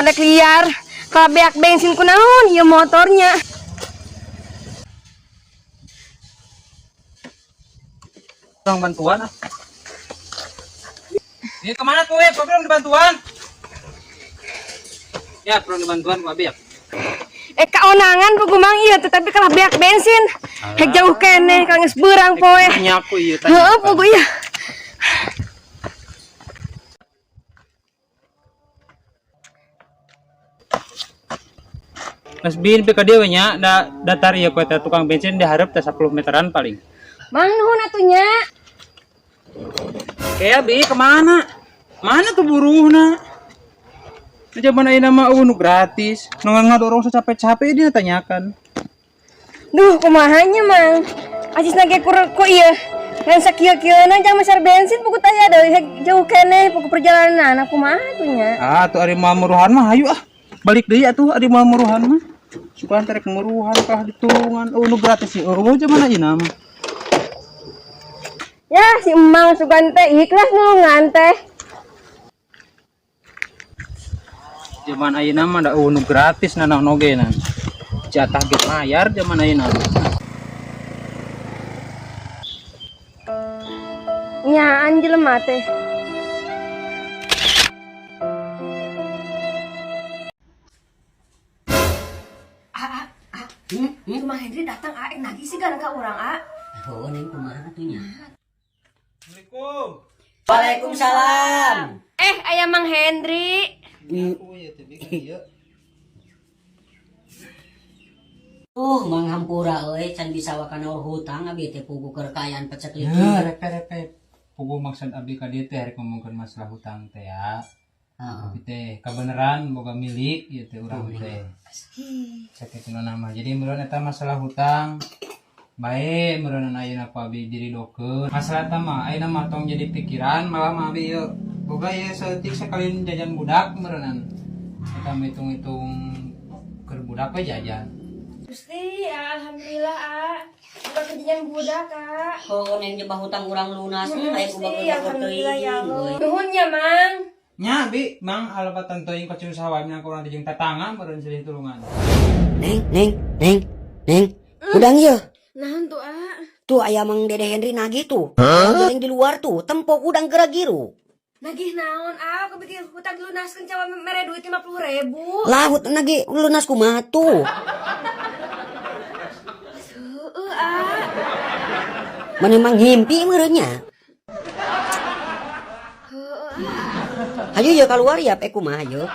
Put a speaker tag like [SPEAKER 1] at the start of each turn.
[SPEAKER 1] Rek liar. Kalah beak bensin kunaon ieu motornya.
[SPEAKER 2] Kurang bantuan ah. Ini kemana tuh, eh? Kurang dibantuan. Ya, kurang dibantuan ku abi ya.
[SPEAKER 1] Eh kaonangan puguh Mang ieu teh tapi kalah beak bensin. Hek jauh keneh ka geus beurang poe.
[SPEAKER 2] Nyaku ieu tanya.
[SPEAKER 1] Heeh puguh ieu.
[SPEAKER 2] Mas bin ka dieu we nya, da datar ieu ku eta tukang bensin dihareup teh 10 meteran paling.
[SPEAKER 1] Mang nuhun atuh nya.
[SPEAKER 2] Kayak bi kemana? Mana tuh buruhna? Di zaman ayeuna mah eueuh nu gratis. Nu ngadorong secapek-capek dia tanyakan.
[SPEAKER 1] Duh kumaha nya Mang. Acisna ge kur ku ieu. Ngan sakieu-kieuna jang meser bensin puguh teh aya deui hek jauh keneh puguh perjalanan kumaha atuh nya.
[SPEAKER 2] Ah, tuh ari moal muruhan mah hayu ah. Balik deui atuh ari moal muruhan mah. Suka rek muruhan kah ditulungan. Oh, nu gratis sih. Oh, zaman ayeuna mah.
[SPEAKER 1] Ya si Emang sugan teh ikhlas nulungan teh.
[SPEAKER 2] Zaman ayeuna mah da eueuh nu gratis nanaon oge nan. Jatah ge mayar zaman ayeuna.
[SPEAKER 1] Nyaan jelema teh. Mang Hendri datang a nagih sih kan ka urang a.
[SPEAKER 3] Oh, neng kumaha atuh nya?
[SPEAKER 2] Assalamualaikum.
[SPEAKER 3] Waalaikumsalam.
[SPEAKER 1] Eh aya Mang Hendri.
[SPEAKER 3] Mang hampura euy can bisa wakana hutang abi teh puguh keur kaayaan pecek
[SPEAKER 2] Ya,
[SPEAKER 3] leutik.
[SPEAKER 2] repe-repe. Puguh maksud abi ka dieu teh rek ngomongkeun masalah hutang teh ya.
[SPEAKER 3] Heeh.
[SPEAKER 2] Abi teh kabeneran boga milik ieu teh urang teh. Sakitu nama. Jadi meureun eta masalah hutang bae meureun ayeuna ku abi diridokeun. Masalah eta mah ayeuna mah tong jadi pikiran malah mah abi ieu boga ieu saeutik sakalian jajan budak meureunnan. Eta mah hitung-hitung keur budak we jajan.
[SPEAKER 1] Gusti, alhamdulillah a. Bukan kejadian budak a.
[SPEAKER 3] Oh, neng jebah hutang urang lunas aya ku
[SPEAKER 1] Gusti,
[SPEAKER 3] bageun
[SPEAKER 1] alhamdulillah ya
[SPEAKER 3] teuing.
[SPEAKER 1] Allah. Nuhun ya Mang.
[SPEAKER 2] Nya bi, mang alepatan teuing ka usaha wae menang kurang jeung tetangga meureun silih tulungan.
[SPEAKER 3] Neng, neng, neng, neng. Udang ieu.
[SPEAKER 1] Naon tuh a?
[SPEAKER 3] Tuh aya Mang Dede Henry nagih tuh. Goreng di luar tuh, tempo udang geragiru.
[SPEAKER 1] Nagih naon a? Aku bikin hutang dilunaskeun cawa mere duit 50.000.
[SPEAKER 3] Lah, hutang nagih lunas kumaha tuh?
[SPEAKER 1] Heeh a.
[SPEAKER 3] Mana emang ngimpi meureun nya? Hayu ya keluar ya, kumaha yeuh.